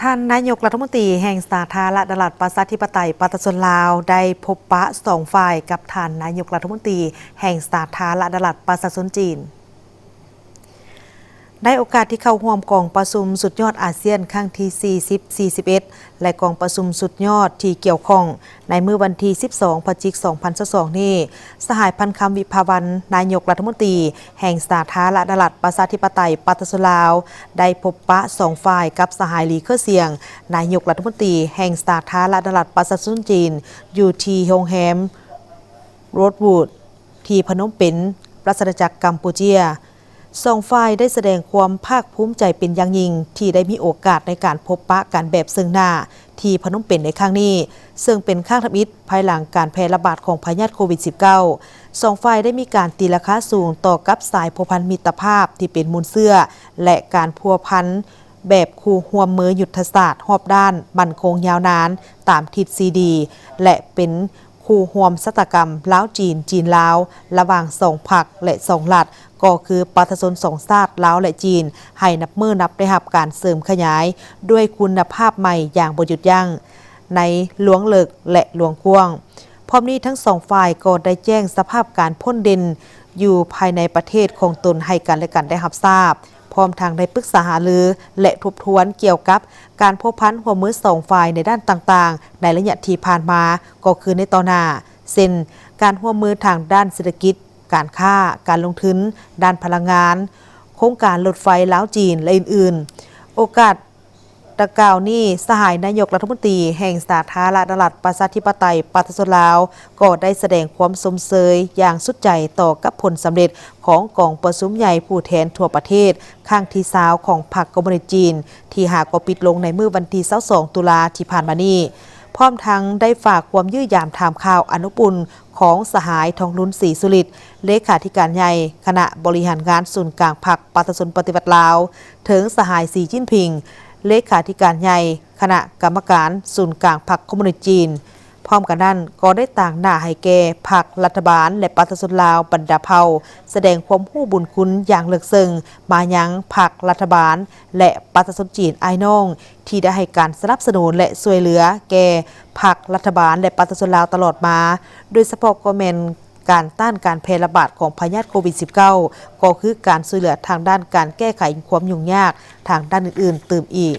ທ່ານນາຍົກລັດຖະມົນຕີແຫ່ງສາທາລະນະລັດປະຊາທິປະໄຕປະຊາຊົນລາວ ໄດ້ພົບປະສອງຝ່າຍກັບທ່ານນາຍົກລັດຖະມົນຕີແຫ່ງສາທາລະນະລັດປະຊາຊົນຈີນ. ໃນໂອກາດທີ່ເຂົ້າຮ່ວມກອງປະຊຸມສຸດຍອດອາຊຽນຄັ້ງທີສີ່ສິບ ສີ່ສິບເອັດ ແລະ ກອງປະຊຸມສຸດຍອດທີ່ກ່ຽວຂ້ອງ ໃນມື້ວັນທີສິບສອງ ພະຈິກ ສອງພັນຊາວສອງນີ້, ສະຫາຍ ພັນຄຳ ວິພາວັນ ນາຍົກລັດຖະມົນຕີແຫ່ງສາທາລະນະລັດປະຊາທິປະໄຕປະຊາຊົນລາວ ໄດ້ພົບປະສອງຝ່າຍກັບສະຫາຍ ຫຼີ ເຄີສຽງ ນາຍົກລັດຖະມົນຕີແຫ່ງສາທາລະນະລັດປະຊາຊົນຈີນ ຢູ່ທີ່ໂຮງແຮມ ໂຣດວູດ ທີ່ພະນົມເປັນ ລາຊະອານາຈັກກຳປູເຈຍ. ສອງຝ່າຍໄດ້ສະແດງຄວາມພາກພູມໃຈເປັນຢ່າງຍິ່ງ ທີ່ໄດ້ມີໂອກາດໃນການພົບປະກັນແບບເຊິ່ງໜ້າທີ່ພະນົມເປັນໃນຄັ້ງນີ້, ເຊິ່ງເປັນຄັ້ງທຳອິດພາຍຫຼັງການແຜ່ລະບາດຂອງພະຍາດໂຄວິດສິບເກົ້າ. ສອງຝ່າຍໄດ້ມີການຕີລາຄາສູງຕໍ່ກັບສາຍພົວພັນມິດຕະພາບທີ່ເປັນມູນເຊື້ອ ແລະ ການພົວພັນແບບຄູ່ຮ່ວມມືຍຸດທະສາດຮອບດ້ານ ໝັ້ນຄົງຍາວນານຕາມທິດສີ່ດີ ແລະ ເປັນຄູ່ຮ່ວມຊະຕາກຳລາວ-ຈີນ, ຈີນ-ລາວ ລະຫວ່າງສອງພັກ ແລະ ສອງລັດ ກໍຄືປະຊາຊົນສອງຊາດລາວ ແລະ ຈີນ ໃຫ້ນັບມື້ນັບໄດ້ຮັບການເສີມຂະຫຍາຍດ້ວຍຄຸນນະພາບໃໝ່ຢ່າງບໍ່ຢຸດຢັ້ງ ໃນລວງເລິກ ແລະ ລວງກວ້າງ. ພ້ອມນີ້ທັງສອງຝ່າຍກໍໄດ້ແຈ້ງສະພາບການພົ້ນເດັ່ນຢູ່ພາຍໃນປະເທດຂອງຕົນໃຫ້ກັນ ແລະ ກັນໄດ້ຮັບຊາບ, ພ້ອມທັງໄດ້ປຶກສາຫາລື ແລະ ທົບທວນກ່ຽວກັບການພົວພັນຮ່ວມມືສອງຝ່າຍໃນດ້ານຕ່າງໆ ໃນໄລຍະທີ່ຜ່ານມາ ກໍຄືໃນຕໍ່ໜ້າ ເຊັ່ນ ການຮ່ວມມືທາງດ້ານເສດຖະກິດ, ການຄ້າ, ການລົງທຶນ, ດ້ານພະລັງງານ, ໂຄງການລົດໄຟລາວ-ຈີນ ແລະ ອື່ນໆ. ໂອກາດດັ່ງກ່າວນີ້, ສະຫາຍນາຍົກລັດຖະມົນຕີແຫ່ງສາທາລະນະລັດປະຊາທິປະໄຕປະຊາຊົນລາວ ກໍໄດ້ສະແດງຄວາມຊົມເຊີຍຢ່າງສຸດໃຈຕໍ່ກັບຜົນສຳເລັດຂອງກອງປະຊຸມໃຫຍ່ຜູ້ແທນທົ່ວປະເທດຄັ້ງທີຊາວຂອງພັກຄອມມູນິດຈີນ ທີ່ຫາກໍປິດລົງໃນມື້ວັນທີຊາວສອງ ຕຸລາທີ່ຜ່ານມານີ້, ພ້ອມທັງໄດ້ຝາກຄວາມຢ້ຽມຢາມຖາມຂ່າວອະນຸອຸ່ນ ຂອງສະຫາຍ ທອງລຸນ ສີສຸລິດ ເລຂາທິການໃຫຍ່ຄະນະບໍລິຫານງານສູນກາງພັກປະຊາຊົນປະຕິວັດລາວ ເຖິງສະຫາຍ ສີຈິ້ນຜິງ ເລຂາທິການໃຫຍ່ຄະນະກຳມະການສູນກາງພັກຄອມມູນິດຈີນ. ພ້ອມກັນນັ້ນກໍໄດ້ຕາງໜ້າໃຫ້ແກ່ພັກ, ລັດຖະບານ ແລະ ປະຊາຊົນລາວບັນດາເຜົ່າ ສະແດງຄວາມຮູ້ບຸນຄຸນຢ່າງເລິກເຊິ່ງມາຍັງພັກ, ລັດຖະບານ ແລະ ປະຊາຊົນຈີນອ້າຍນ້ອງ ທີ່ໄດ້ໃຫ້ການສະໜັບສະໜູນ ແລະ ຊ່ວຍເຫຼືອແກ່ພັກ, ລັດຖະບານ ແລະ ປະຊາຊົນລາວຕະຫຼອດມາ, ໂດຍສະເພາະກໍແມ່ນການຕ້ານການແຜ່ລະບາດຂອງພະຍາດໂຄວິດສິບເກົ້າ ກໍຄືການຊ່ວຍເຫຼືອທາງດ້ານການແກ້ໄຂຄວາມຫຍຸ້ງຍາກທາງດ້ານອື່ນໆຕື່ມອີກ.